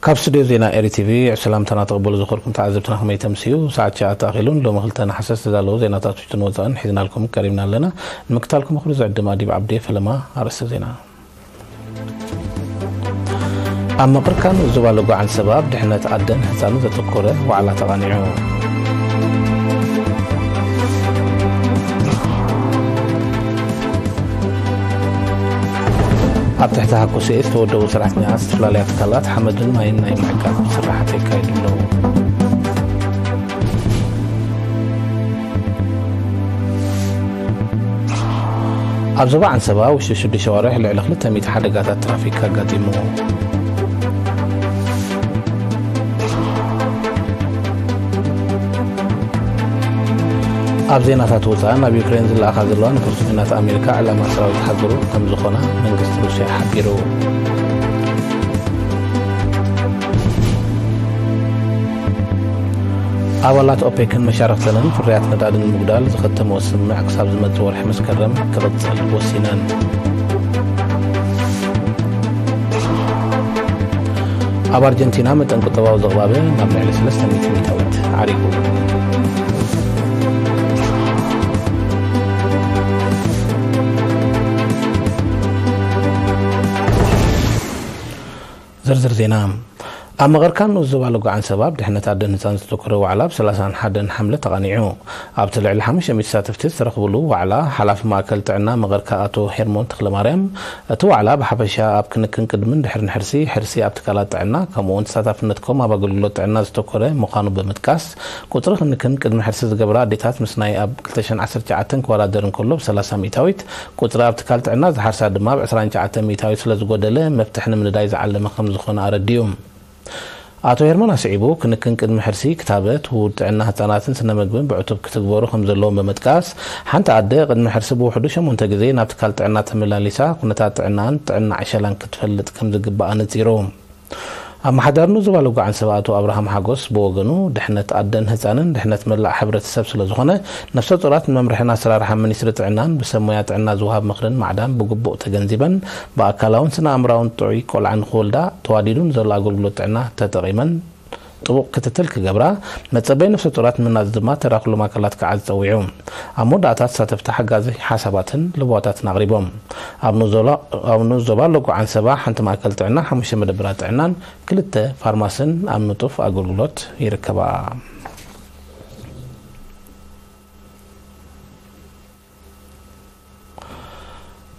ካብ ስቱድዮ ዜና ኤሪ ቲቪ ሰላምታና ተቐበሉ። ዝኸበርኩም ተዓዘብትና ከመይ ተምስዩ? ሰዓት ትሽዓተ ኣኺሉን ሎሚ ክልተ ነሓሰ ዝተዳለዉ ዜናታት ውሽጥን ወጻእን ሒዝናልኩም ቀሪብና ኣለና። ንምክታልኩም ክብሪ ዝዕድም ኣዲብ ዓብዴ። ፈለማ ኣርእስተ ዜና። ኣብ ምቕርካን ዞባ ሎጎ ዓንሰባ ኣብ ድሕነት ኣደን ህጻንን ዘተኮረ ዋዕላ ተቓኒዑ። ኣብ ትሕቲ ሃኮስኤ ዝተወደቡ ሰራሕተኛታት ዝተፈላለያ ትካላት ሓመድን ማይን ናይ ምዕቃብ ስራሓት የካይዱ ኣለዉ። ኣብ ዞባ ዓንሰባ ውሽጢ ሽዱሽተ ኣዋርሕ ልዕሊ ክልተ ሚእቲ ሓደጋታት ትራፊክ ኣጋጢሙ። ኣብ ዜናታት ወፃኢ፣ ናብ ዩክሬን ዝለኣኻ ዘለዋ ነፈርቲ ኲናት ኣሜሪካ ዕላማ ሰራዊት ሃገሩ ከም ዝኾና መንግስቲ ሩስያ ሓቢሩ። ኣባላት ኦፔክን መሻርክተንን ፍርያት ነዳዲ ንምጉዳል ዝኸተምኦ ስምምዕ ክሳብ ዝመጽእ ወርሒ መስከረም ክቕጽል ወሲነን። ኣብ ኣርጀንቲና መጠን ቁጠባዊ ዝቕባበ ናብ ልዕሊ ሰለስተ ሚእቲ ሚእታዊት ዓሪጉ። ዝርዝር ዜና። ኣብ መቐርካን ንኡስ ዞባ ሎጎ ዓንሰባ ኣብ ድሕነት ኣደን ህፃን ዝተኮረ ዋዕላ ብ ሰላሳን ሓደን ሓምለ ተቓኒዑ። ኣብቲ ልዕሊ ሓሙሽተ ሚእቲ ተሳተፍቲ ዝተረኽብሉ ዋዕላ፣ ሓላፊ ማእከል ጥዕና መቐርካ ኣቶ ሄርሞን ተኽለማርያም፣ እቲ ዋዕላ ብሓፈሻ ኣብ ክንክን ቅድምን ድሕርን ሕርሲ፣ ሕርሲ ኣብ ትካላት ጥዕና፣ ከምኡ እውን ተሳታፍነትኩም ኣብ ኣገልግሎት ጥዕና ዝተኮረ ምዃኑ ብምጥቃስ፣ ቁጽሪ ክንክን ቅድሚ ሕርሲ ዝገብራ ኣዴታት ምስ ናይ ኣብ ክልተ ሽሕን ዓሰርተ ትሽዓተን ክወዳደር እንከሎ ብ ሰላሳ ሚእታዊት፣ ቁጽሪ ኣብ ትካል ጥዕና ዝሓርሳ ድማ ብ ዕስራን ትሽዓተን ሚእታዊት ስለ ዝጎደለ፣ መፍትሒ ንምንዳይ ዝዓለመ ከም ዝኾነ ኣረዲኡ። ኣቶ ሄርሞን ኣስዒቡ፣ ክንክን ቅድሚ ሕርሲ፣ ክታበት፣ ውሁድ ጥዕና ህጻናትን ስነ ምግብን ብዕቱብ ክትግበሩ ከም ዘለዎም ብምጥቃስ፣ ሓንቲ ኣደ ቅድሚ ሕርሲ ብውሕዱ ሸሞንተ ግዜ ናብ ትካል ጥዕና ተመላሊሳ ኩነታት ጥዕናኣን ጥዕና ዕሸላን ክትፈልጥ ከም ዝግባእ ኣነጺሩ። ኣመሓዳሪ ንኡስ ዞባ ሎጎ ዓንሰባ ኣቶ ኣብርሃም ሓጎስ ብወገኑ፣ ድሕነት ኣደን ህጻንን ድሕነት መላእ ሕብረተሰብ ስለ ዝኾነ፣ ነፍሰ ጡራት ንመምርሕን ኣሰራርሓ ሚኒስትሪ ጥዕናን ብሰብ ሞያ ጥዕና ዝወሃብ ምኽርን ማዕዳን ብግቡእ ተገንዚበን፣ ብኣካላውን ስነ ኣእምራውን ጥዑይ ቆልዓ ንኽወልዳ ተዋዲዱ ንዘሎ ኣገልግሎት ጥዕና ተጠቒመን ጥቡቕ ክትትል ክገብራ፣ መጸበይ ነፍሰ ጡራት ንምህናጽ ድማ ተራ ኩሎም ኣካላት ክዓዝ ጸዊዑ። ኣብ መወዳእታ ተሳተፍቲ ሓጋዚ ሓሳባትን ለበዋታትን ኣቕሪቦም። ኣብ ንኡስ ዞባ፣ ኣብ ንኡስ ዞባ ሎጎ ዓንሰባ ሓንቲ ማእከል ጥዕና፣ ሓሙሽተ መደበራት ጥዕናን ክልተ ፋርማስን ኣብ ንጡፍ ኣገልግሎት ይርከባ።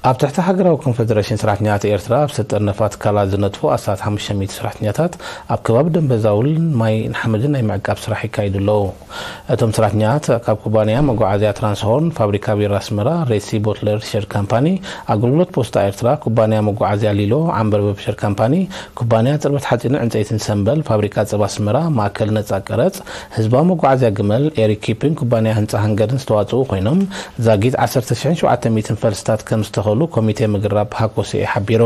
ኣብ ትሕቲ ሃገራዊ ኮንፈደሬሽን ሰራሕተኛታት ኤርትራ ኣብ ዝተጠርነፋ ትካላት ዝነጥፉ ኣስታት ሓሙሽተ ሚእቲ ሰራሕተኛታት ኣብ ከባቢ ደንበዛውል ማይ ሓመድን ናይ ምዕቃብ ስራሕ ይካይዱ ኣለዉ። እቶም ሰራሕተኛታት ካብ ኩባንያ መጓዓዝያ ትራንስሆርን፣ ፋብሪካ ቢራ ኣስመራ፣ ሬሲ ቦትለር ሸር ካምፓኒ፣ ኣገልግሎት ፖስታ ኤርትራ፣ ኩባንያ መጓዓዝያ ሊሎ፣ ዓምበርበብ ሸር ካምፓኒ፣ ኩባንያ ጽርበት ሓጺንን ዕንጸይትን ሰምበል፣ ፋብሪካ ጸባ ኣስመራ፣ ማእከል ነጻ ቀረጽ፣ ህዝባዊ መጓዓዝያ ግመል፣ ኤሪ ኪፒን ኩባንያ ህንጻ ሃንገርን ዝተዋጽኡ ኮይኖም፣ ዛጊት ዓሰርተ ሽሕን ሸውዓተ ሚእትን ፈልስታት ከም ዝተኸሉ ኮሚቴ ምግራብ ሃኮስኤ ሓቢሩ።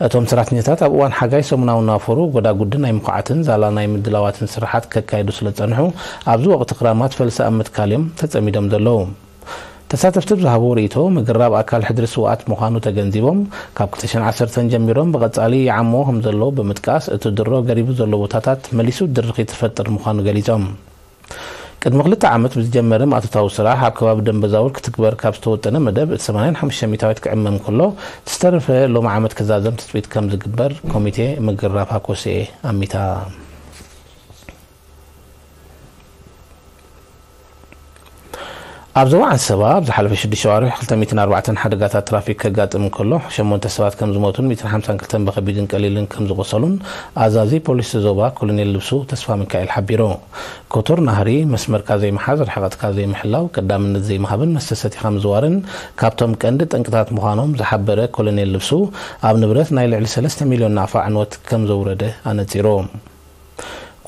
እቶም ሰራሕተኛታት ኣብ እዋን ሓጋይ ሰሙናዊ ናፈሩ ጎዳጉዲ ናይ ምኹዓትን ዛላ ናይ ምድላዋትን ስራሓት ከካይዱ ስለ ዝጸንሑ፣ ኣብዚ ወቕቲ ክራማት ፈልሲ ኣብ ምትካል እዮም ተጸሚዶም ዘለዉ። ተሳተፍቲ ብዝሃብዎ ርእይቶ፣ ምግራብ ኣካል ሕድሪ ስውኣት ምዃኑ ተገንዚቦም፣ ካብ ክልተ ሽሕን ዓሰርተን ጀሚሮም ብቐጻሊ ይዓምዎ ከም ዘለዉ ብምጥቃስ፣ እቲ ድሮ ገሪቡ ዘሎ ቦታታት መሊሱ ድርኺት ዝፈጥር ምዃኑ ገሊጾም። ቅድሚ ክልተ ዓመት ብዝጀመረ ማእቶታዊ ስራሕ ኣብ ከባቢ ደንበዛውል ክትግበር ካብ ዝተወጠነ መደብ እቲ ሰማንያን ሓሙሽተ ሚእታዊት ክዕመም ከሎ፣ ዝተረፈ ሎሚ ዓመት ክዛዘም ትጽቢት ከም ዝግበር ኮሚቴ ምግራብ ሃኮስኤ ኣሚታ። ኣብ ዞባ ዓንሰባ ኣብ ዝሓለፈ ሽዱሽተ ኣዋርሕ ክልተ ሚእትን ኣርባዕተን ሓደጋታት ትራፊክ ከጋጥም እንከሎ፣ ሸሞንተ ሰባት ከም ዝሞቱን ሚእትን ሓምሳን ክልተን ብኸቢድን ቀሊልን ከም ዝቖሰሉን ኣዛዚ ፖሊስ ዞባ ኮሎኔል ልብሱ ተስፋ ሚካኤል ሓቢሩ። ኮቶር ናህሪ መስመርካ ዘይምሓዝ፣ ርሕቐትካ ዘይምሕላው፣ ቀዳምነት ዘይምሃብን መስተ ሰቲኻ ምዝዋርን ካብቶም ቀንዲ ጠንቅታት ምዃኖም ዝሓበረ ኮሎኔል ልብሱ፣ ኣብ ንብረት ናይ ልዕሊ ሰለስተ ሚልዮን ናቕፋ ዕንወት ከም ዘውረደ ኣነጺሩ።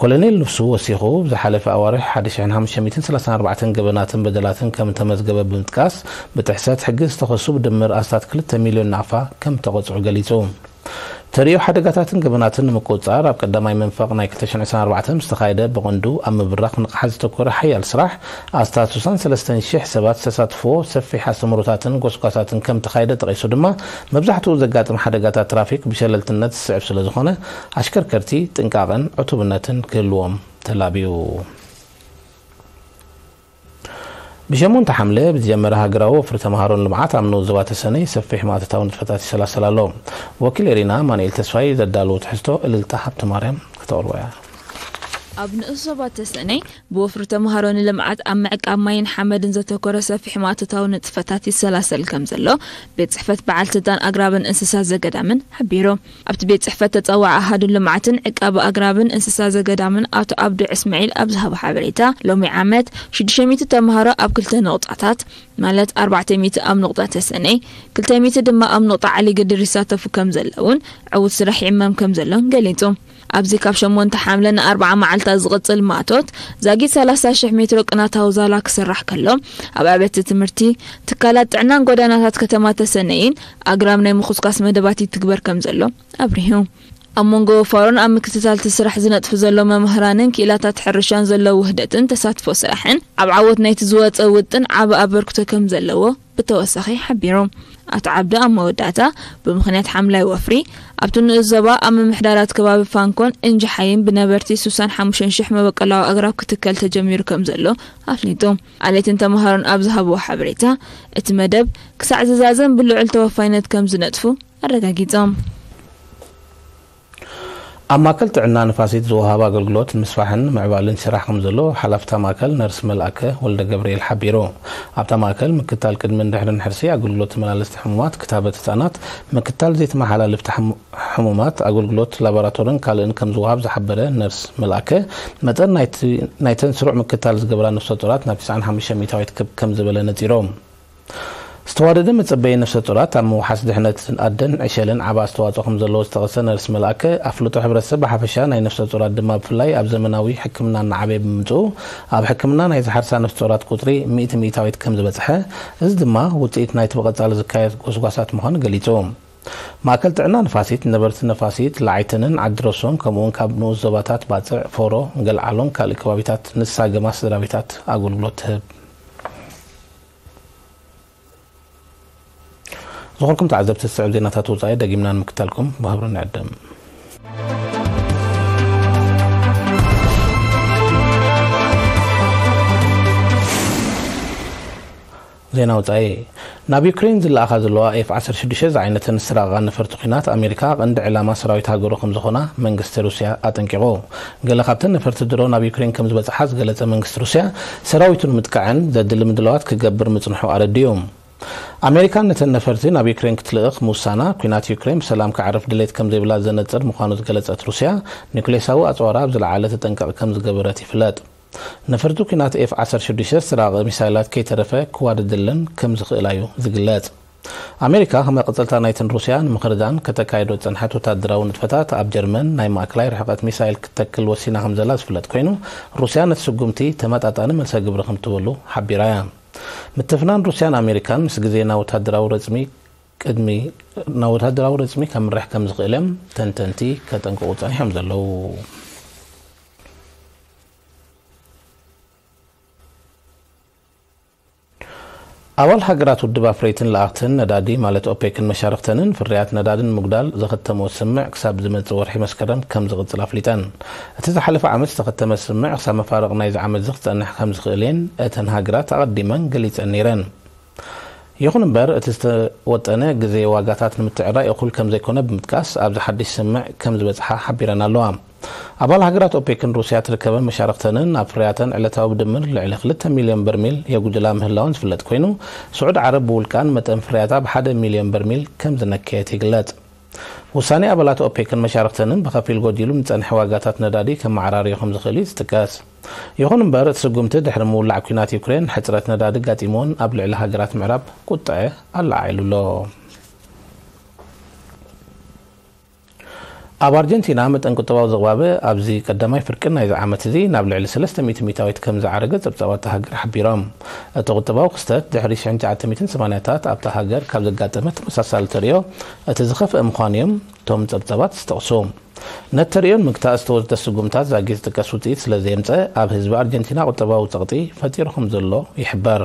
ኮሎኔል ልብሱ ወሲኹ፣ ዝሓለፈ ኣዋርሕ ሓደ ሽሕን ሓሙሽተ ሚእትን ሰላሳን ኣርባዕተን ገበናትን በደላትን ከም እተመዝገበ ብምጥቃስ፣ ብጥሕሰት ሕጊ ዝተኸሱ ብድምር ኣስታት ክልተ ሚልዮን ናቕፋ ከም እተቐጽዑ ገሊጹ። ተርእዮ ሓደጋታትን ገበናትን ንምቁጽጻር ኣብ ቀዳማይ መንፈቕ ናይ ክልተ ሽሕን ዕስራን ኣርባዕተን ዝተኻየደ ብቐንዱ ኣብ ምብራኽ ንቕሓት ዘተኮረ ሓያል ስራሕ ኣስታት ስሳን ሰለስተን ሽሕ ሰባት ዝተሳትፍዎ ሰፊሕ ኣስተምህሮታትን ጎስጓሳትን ከም ተኻየደ ጠቒሱ ድማ መብዛሕትኡ ዘጋጥም ሓደጋታት ትራፊክ ብሸለልትነት ዝስዕብ ስለ ዝኾነ ኣሽከርከርቲ ጥንቃቐን ዕቱብነትን ክህልዎም ተላብዩ። ብሸሞንተ ሓምለ ብዝጀመረ ሃገራዊ ወፍሪ ተምሃሮን ልምዓት ኣብ ንኡስ ዞባ ተሰነይ ሰፊሕ ማእቶታዊ ንጥፈታት ይሰላሰል ኣሎ። ወኪል ኤሪና ኣማኑኤል ተስፋይ ዘዳለዎ ትሕዝቶ እልልታ ሃብተማርያም ክተቕርቦ እያ። ኣብ ንኡስ ዞባ ተሰነይ ብወፍሪ ተምሃሮ ንልምዓት ኣብ ምዕቃብ ማይን ሓመድን ዘተኮረ ሰፊሕ ማእቶታዊ ንጥፈታት ይሰላሰል ከም ዘሎ ቤት ጽሕፈት በዓል ስልጣን ኣግራብን እንስሳ ዘገዳምን ሓቢሩ። ኣብቲ ቤት ጽሕፈት ተጸዋዒ ኣሃዱ ልምዓትን ዕቃበ ኣግራብን እንስሳ ዘገዳምን ኣቶ ኣብዱ እስማዒል ኣብ ዝሃቦ ሓበሬታ፣ ሎሚ ዓመት ሽዱሽተ ሚእቲ ተምሃሮ ኣብ ክልተ ነቑጣታት፣ ማለት ኣርባዕተ ሚእቲ ኣብ ነቑጣ ተሰነይ፣ ክልተ ሚእቲ ድማ ኣብ ነቑጣ ዓሊ ግድር ይሳተፉ ከም ዘለውን ዕዉት ስራሕ ይዕመም ከም ዘሎን ገሊጹ። ኣብዚ ካብ ሸሞንተ ሓምለ ንኣርብዓ መዓልታት ዝቕጽል ማእቶት ዛጊት ሰላሳ ሽሕ ሜትሮ ቅናታዊ ዛላ ክስራሕ ከሎ፣ ኣብ ኣብያተ ትምህርቲ፣ ትካላት ጥዕናን ጎዳናታት ከተማ ተሰነይን ኣግራብ ናይ ምኹስኳስ መደባት ይትግበር ከም ዘሎ ኣብሪሁ። ኣብ መንጎ ወፋሮን ኣብ ምክትታል እቲ ስራሕ ዝነጥፉ ዘሎ መምህራንን ክኢላታት ሕርሻን ዘሎ ውህደትን ተሳትፎ ስራሕን ኣብ ዓወት ናይቲ ዝወፀ ውጥን ዓቢ ኣበርክቶ ከም ዘለዎ ብተወሳኺ ሓቢሩ። ኣቶ ዓብዱ ኣብ መወዳእታ ብምኽንያት ሓምላይ ወፍሪ ኣብቲ ንኡስ ዞባ ኣብ ምምሕዳራት ከባቢ ፋንኮን እንጅሓይን ብነበርቲ ስሳን ሓሙሽተን ሽሕ መበቆላዊ ኣግራብ ክትከል ተጀሚሩ ከም ዘሎ ኣፍሊጡ። ኣሌትን ተምሃሮን ኣብ ዝሃብዎ ሓበሬታ እቲ መደብ ክሳዕ ዝዛዘም ብልዑል ተወፋይነት ከም ዝነጥፉ ኣረጋጊጾም። ኣብ ማእከል ጥዕና ንፋሲት ዝወሃብ ኣገልግሎት ንምስፋሕን ምዕባልን ይስራሕ ከም ዘሎ ሓላፍታ ማእከል ነርስ መልኣከ ወልደ ገብርኤል ሓቢሩ። ኣብታ ማእከል ምክታል ቅድምን ድሕርን ሕርሲ፣ ኣገልግሎት ተመላለስቲ ሕሙማት፣ ክታበት ህጻናት፣ ምክታል ዘይተመሓላለፍቲ ሕሙ-፣ ሕሙማት፣ ኣገልግሎት ላቦራቶርን ካልእን ከም ዝወሃብ ዝሓበረ ነርስ መልኣከ፣ መጠን ናይቲ፣ ናይተን ስሩዕ ምክታል ዝገብራ ነፍሰ ጡራት ናብ ትስዓን ሓሙሽተን ሚእታዊት ክብ ከም ዝበለ ነጺሮም። ዝተዋደደ መጸበዪ ነፍሰ ጡራት ኣብ ምውሓስ ድሕነት ኣደን ዕሸልን ዓቢ ኣስተዋጽኦ ከም ዘለዎ ዝጠቐሰ ነርስ መልኣከ፣ ኣፍልጦ ሕብረተሰብ ብሓፈሻ ናይ ነፍሰ ጡራት ድማ ብፍላይ ኣብ ዘመናዊ ሕክምና እናዓበየ ብምምጽኡ፣ ኣብ ሕክምና ናይ ዝሓርሳ ነፍሰ ጡራት ቁጽሪ ሚእቲ ሚእታዊት ከም ዝበጽሐ፣ እዚ ድማ ውጽኢት ናይቲ ብቐጻሊ ዝካየድ ጎስጓሳት ምዃኑ ገሊጹ። ማእከል ጥዕና ንፋሲት፣ ነበርቲ ነፋሲት፣ ላዕይተንን ዓዲ ረሶን፣ ከምኡውን ካብ ንኡስ ዞባታት ባጽዕ፣ ፎሮ፣ ገልዓሎን ካልእ ከባቢታት ንሳገማ ስድራቤታት ኣገልግሎት ትህብ። ዝኾንኩም ተዓዘብቲ፣ ዝስዕብ ዜናታት ወጻኢ ደጊምና ንምክታልኩም ብኽብሪ ንዕድም። ዜና ወጻኢ። ናብ ዩክሬን ዝለኣኻ ዘለዋ ኤፍ ዓሰርተ ሽዱሽተ ዝዓይነተን ዝስራቓ ነፈርቲ ኲናት ኣሜሪካ ቀንዲ ዕላማ ሰራዊት ሃገሩ ከም ዝኾና መንግስቲ ሩስያ ኣጠንቂቑ። ገለ ካብተን ነፈርቲ ድሮ ናብ ዩክሬን ከም ዝበጽሓ ዝገለጸ መንግስቲ ሩስያ፣ ሰራዊቱ ንምጥቃዕን ዘድሊ ምድላዋት ክገብር ምጽንሑ ኣረዲኡ። ኣሜሪካ ነተን ነፈርቲ ናብ ዩክሬን ክትልእኽ ምውሳና፣ ኲናት ዩክሬን ብሰላም ከዕርፍ ድሌት ከም ዘይብላ ዘነጽር ምዃኑ ዝገለጸት ሩስያ፣ ኒውክሌሳዊ ኣጽዋራ ኣብ ዝለዓለ ተጠንቀቕ ከም ዝገበረት ይፍለጥ። ነፈርቲ ኲናት ኤፍ ዓሰርተ ሽዱሽተ ዝስራቐ ሚሳይላት ከይተረፈ ክዋደደለን ከም ዝኽእላ እዩ ዝግለጽ። ኣሜሪካ ከም መቐጸልታ ናይተን ሩስያ ንምኽርዳን ከተካይዶ ዝጸንሐት ወታደራዊ ንጥፈታት ኣብ ጀርመን ናይ ማእከላይ ርሕቀት ሚሳይል ክትተክል ወሲና ከም ዘላ ዝፍለጥ ኮይኑ፣ ሩስያ ነቲ ስጉምቲ ተመጣጣኒ መልሰ ግብሪ ከም ትህበሉ ሓቢራ እያ። ምትፍናን ሩስያን ኣሜሪካን ምስ ግዜ ናብ ወታደራዊ ረጽሚ ቅድሚ ናብ ወታደራዊ ረጽሚ ከምርሕ ከም ዝኽእል እዮም ተንተንቲ ከጠንቅቑ ጸኒሖም ዘለዉ። ኣባል ሃገራት ውድብ ኣፍረይትን ለኣኽትን ነዳዲ ማለት ኦፔክን መሻርኽተንን ፍርያት ነዳድን ምጉዳል ዘኸተመኦ ስምምዕ ክሳብ ዝመጽእ ወርሒ መስከረም ከም ዝቕጽል ኣፍሊጠን። እቲ ዝሓለፈ ዓመት ዝተኸተመ ስምምዕ ክሳብ መፋርቕ ናይዚ ዓመት እዚ ክጸንሕ ከም ዝኽእል እየን እተን ሃገራት ኣቐዲመን ገሊጸን ነይረን። ይኹን እምበር፣ እቲ ዝተወጠነ ግዜ ዋጋታት ንምትዕራይ እኹል ከም ዘይኮነ ብምጥቃስ፣ ኣብዚ ሓድሽ ስምምዕ ከም ዝበጽሓ ሓቢረን ኣለዋ። ኣባል ሃገራት ኦፔክን ሩስያ ትርከበን መሻርኽተንን ኣብ ፍርያተን ዕለታዊ ብድምር ልዕሊ ክልተ ሚልዮን በርሚል የጉድላ ምህላወን ዝፍለጥ ኮይኑ፣ ስዑድ ዓረብ ብውልቃን መጠን ፍርያታ ብሓደ ሚልዮን በርሚል ከም ዝነከየት ይግለጽ። ውሳኔ ኣባላት ኦፔክን መሻርኽተንን ብኸፊል ጎዲሉ ንጸንሐ ዋጋታት ነዳዲ ከመዓራርዮ ከም ዝኽእል እዩ ዝጥቀስ። ይኹን እምበር፣ እቲ ስጉምቲ ድሕሪ ምውላዕ ኲናት ዩክሬን፣ ሕጽረት ነዳዲ ኣጋጢምዎን ኣብ ልዕሊ ሃገራት ምዕራብ ቁጥዐ ኣለዓዒሉ ኣሎ። ኣብ ኣርጀንቲና መጠን ቁጠባዊ ዝቕባበ ኣብዚ ቀዳማይ ፍርቂ ናይዚ ዓመት እዚ ናብ ልዕሊ ሰለስተ ሚእቲ ሚእታዊት ከም ዝዓረገ ጸብጻባት እታ ሃገር ሓቢሮም። እቲ ቁጠባዊ ክስተት ድሕሪ ሽሕን ትሽዓተ ሚእትን ሰማንያታት ኣብታ ሃገር ካብ ዘጋጠመ ተመሳሳሊ ተርእዮ እቲ ዝኸፍአ ምዃኑ እዮም እቶም ጸብጻባት ዝጠቕሱ። ነቲ ተርእዮ ንምግታእ ዝተወስደ ስጉምታት ዛጊት ዝጥቀስ ውጽኢት ስለ ዘየምጸ ኣብ ህዝቢ ኣርጀንቲና ቁጠባዊ ጸቕጢ ፈጢሩ ከም ዘሎ ይሕበር።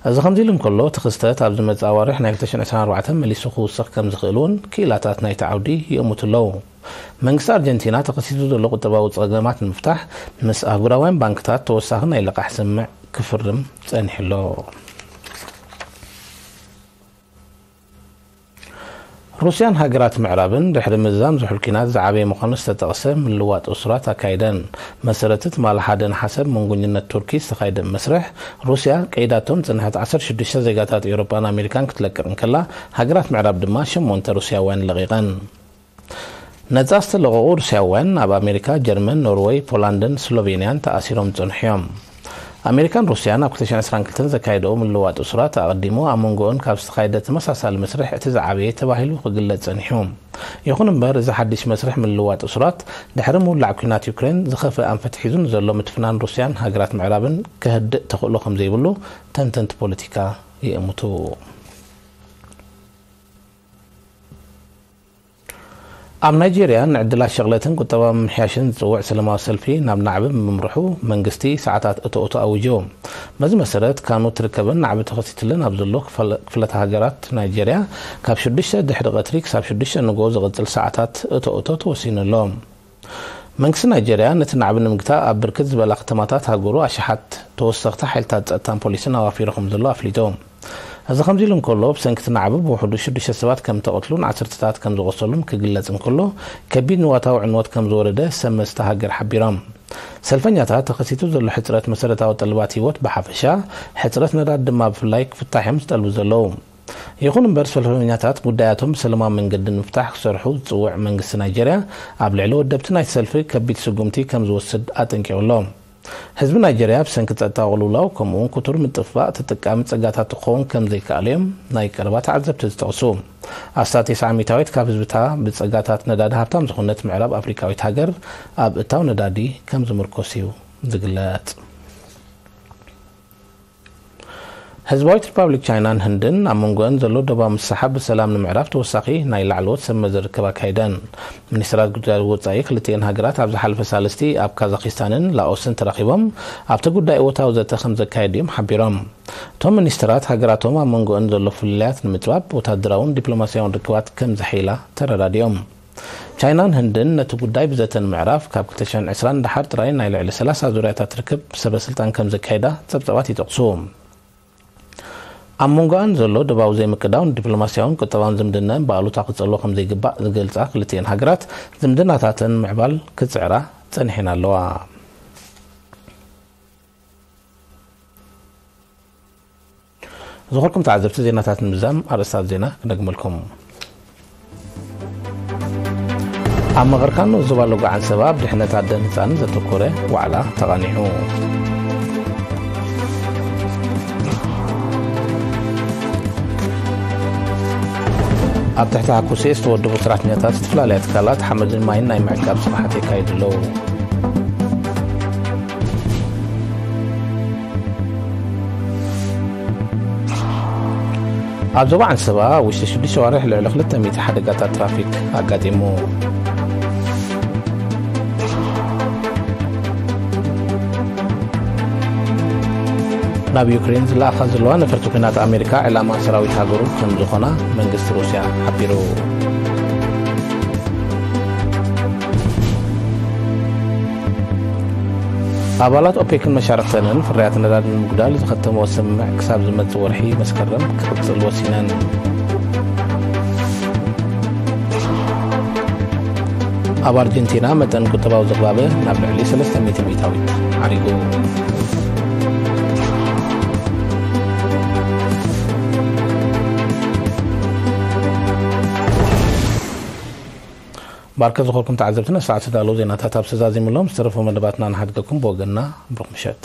እዚ ከምዚ ኢሉ እንከሎ፣ እቲ ክስተት ኣብ ዝመጽእ ኣዋርሕ ናይ ክልተ ሽሕን ዕስራን ኣርባዕተን መሊሱ ክውስኽ ከም ዝኽእል እውን ክኢላታት ናይቲ ዓውዲ ይእምቱ ኣለዉ። መንግስቲ ኣርጀንቲና ተኸሲቱ ዘሎ ቁጠባዊ ጸገማት ንምፍታሕ ምስ ኣህጉራውያን ባንክታት ተወሳኺ ናይ ልቓሕ ስምምዕ ክፍርም ጸኒሑ ኣሎ። ሩስያን ሃገራት ምዕራብን ድሕሪ ምዝዛም ዝሑል ኲናት ዝዓበየ ምዃኑ ዝተጠቕሰ ምልዋጥ እሱራት ኣካይደን። መሰረት ትማሊ ሓደ ነሓሰ ብመንጎኝነት ቱርኪ ዝተኻየደ መስርሕ፣ ሩስያ ቀይዳቶም ዝጸንሐት ዓሰርተ ሽዱሽተ ዜጋታት ኤውሮጳን ኣሜሪካን ክትለቅቕ እንከላ፣ ሃገራት ምዕራብ ድማ ሸሞንተ ሩስያውያን ለቒቐን። ነጻ ዝተለቐቑ ሩስያውያን ኣብ ኣሜሪካ፣ ጀርመን፣ ኖርወይ፣ ፖላንድን ስሎቬንያን ተኣሲሮም ዝጸንሑ እዮም። ኣሜሪካን ሩስያን ኣብ ክልተ ሽሕን ዕስራን ክልተን ዘካየደኦ ምልውዋጥ እሱራት ኣቐዲሙ ኣብ መንጎኦን ካብ ዝተኻየደ ተመሳሳሊ መስርሕ እቲ ዝዓበየ ተባሂሉ ክግለጽ ጸኒሑ። ይኹን እምበር፣ እዚ ሓድሽ መስርሕ ምልውዋጥ እሱራት ድሕሪ ምውላዕ ኲናት ዩክሬን ዝኸፍአ ኣንፈት ሒዙ ንዘሎ ምትፍናን ሩስያን ሃገራት ምዕራብን ከህድእ ተኽእሎ ከም ዘይብሉ ተንተንቲ ፖለቲካ ይእምቱ። ኣብ ናይጄርያ ንዕድላት ሸቕለትን ቁጠባ ምምሕያሽን ዝጽውዕ ሰላማዊ ሰልፊ ናብ ናዕቢ ብምምርሑ መንግስቲ ሰዓታት እቶ እቶ ኣዊጁ። በዚ መሰረት ካኑ ትርከበን ናዕቢ ተኸሲትለን ኣብ ዘሎ ክፈለ-፣ ክፍለተ ሃገራት ናይጄርያ ካብ ሽዱሽተ ድሕሪ ቀትሪ ክሳብ ሽዱሽተ ንግሆ ዝቕጽል ሰዓታት እቶ እቶ ተወሲኑ ኣሎ። መንግስቲ ናይጄርያ ነቲ ናዕቢ ንምግታእ ኣብ ብርክት ዝበላ ከተማታት ሃገሩ ኣሽሓት ተወሰኽቲ ሓይልታት ጸጥታን ፖሊስን ኣዋፊሩ ከም ዘሎ ኣፍሊጡ። እዚ ከምዚ ኢሉ እንከሎ፣ ብሰንኪ እቲ ናዕቢ ብውሕዱ ሽዱሽተ ሰባት ከም ተቐትሉን ዓሰርተታት ከም ዝቖሰሉን ክግለጽ እንከሎ፣ ከቢድ ንዋታዊ ዕንወት ከም ዝወረደ ሰብ መስተ ሃገር ሓቢሮም። ሰልፈኛታት ተኸሲቱ ዘሎ ሕጽረት መሰረታዊ ጠለባት ህይወት ብሓፈሻ፣ ሕጽረት ነዳዲ ድማ ብፍላይ ክፍታሕ እዮም ዝጠልቡ ዘለዉ። ይኹን እምበር፣ ሰልፈኛታት ጉዳያቶም ብሰላማዊ መንገዲ ንምፍታሕ ክሰርሑ ዝጽውዕ መንግስቲ ናይጄርያ፣ ኣብ ልዕሊ ወደብቲ ናይቲ ሰልፊ ከቢድ ስጉምቲ ከም ዝወስድ ኣጠንቂቑ ኣሎ። ህዝቢ ናይጄርያ ብሰንኪ ጸጥታዊ ቅልውላው፣ ከምኡ'ውን ክቱር ምጥፍፋእ ተጠቃሚ ጸጋታት ክኸውን ከም ዘይከኣለ እዮም ናይ ቀረባ ተዓዘብቲ ዝጠቕሱ። ኣስታት ተስዓ ሚእታዊት ካብ ህዝብታ ብጸጋታት ነዳዲ ሃብታም ዝኾነት ምዕራብ ኣፍሪቃዊት ሃገር ኣብ እታው ነዳዲ ከም ዝምርኮስ እዩ ዝግለጽ። ህዝባዊት ሪፓብሊክ ቻይናን ህንድን ኣብ መንጎአን ዘሎ ዶባዊ ምስሕሓብ ብሰላም ንምዕራፍ ተወሳኺ ናይ ላዕለዎት ሰብ መዚ ርክብ ኣካይደን። ሚኒስትራት ጉዳይ ወጻኢ ክልቲኤን ሃገራት ኣብ ዝሓለፈ ሳልስቲ ኣብ ካዛኪስታንን ላኦስን ተራኺቦም ኣብቲ ጉዳይ እወታዊ ዘተ ከም ዘካየዱ እዮም ሓቢሮም። እቶም ሚኒስትራት ሃገራቶም ኣብ መንጎአን ዘሎ ፍልልያት ንምጽባብ ወታደራውን ዲፕሎማስያውን ርክባት ከም ዘሐይላ ተረዳዲኦም። ቻይናን ህንድን ነቲ ጉዳይ ብዘተ ንምዕራፍ ካብ ክልተ ሽሕን ዕስራን ንደሓር ጥራይ ናይ ልዕሊ ሰላሳ ዙርያታት ርክብ ሰበ ስልጣን ከም ዘካየዳ ጸብጻባት ይጠቕሱ። ኣብ መንጎኣን ዘሎ ዶባዊ ዘይምቅዳውን ዲፕሎማስያውን ቁጠባውን ዝምድናን ብኣሉታ ክጸልዎ ከም ዘይግባእ ዝገልጻ ክልቲኤን ሃገራት፣ ዝምድናታተን ምዕባል ክጽዕራ ጸኒሐን ኣለዋ። ዝኸበርኩም ተዓዘብቲ፣ ዜናታት ንምዝዛም ኣርእስታት ዜና ክደግመልኩም። ኣብ መቐርካኖ ዞባ ሎጎ ዓንሰባ ኣብ ድሕነት ኣደን ህጻንን ዘተኮረ ዋዕላ ተቓኒዑ። ኣብ ትሕቲ ሃኩሴ ዝተወደቡ ሰራሕተኛታት ዝተፈላለያ ትካላት ሓመድን ማይን ናይ ምዕቃብ ስራሓት የካይዱ ኣለዉ። ኣብ ዞባ ዓንሰባ ውሽጢ ሽዱሽተ ኣዋርሕ ልዕሊ ክልተ ሚእቲ ሓደጋታት ትራፊክ ኣጋጢሙ። ናብ ዩክሬን ዝለኣኻ ዘለዋ ነፈርቲ ኲናት ኣሜሪካ ዕላማ ሰራዊት ሃገሩ ከም ዝኾና መንግስቲ ሩስያ ሓቢሩ። ኣባላት ኦፔክን መሻርክተንን ፍርያት ነዳዲ ንምጉዳል ዝኸተምዎ ስምምዕ ክሳብ ዝመጽእ ወርሒ መስከረም ክቕጽል ወሲነን። ኣብ ኣርጀንቲና መጠን ቁጠባዊ ዝቕባበ ናብ ልዕሊ ሰለስተ ሚእቲ ሚእታዊት ዓሪጉ። ባርከ ዝኾንኩም ተዓዘብትና፣ ሰዓት ዝዳለዉ ዜናታት ኣብ ዝተዛዚሙሎም ዝተረፉ መደባትና ንሓድገኩም ብወገንና ብሩኽ ምሸት።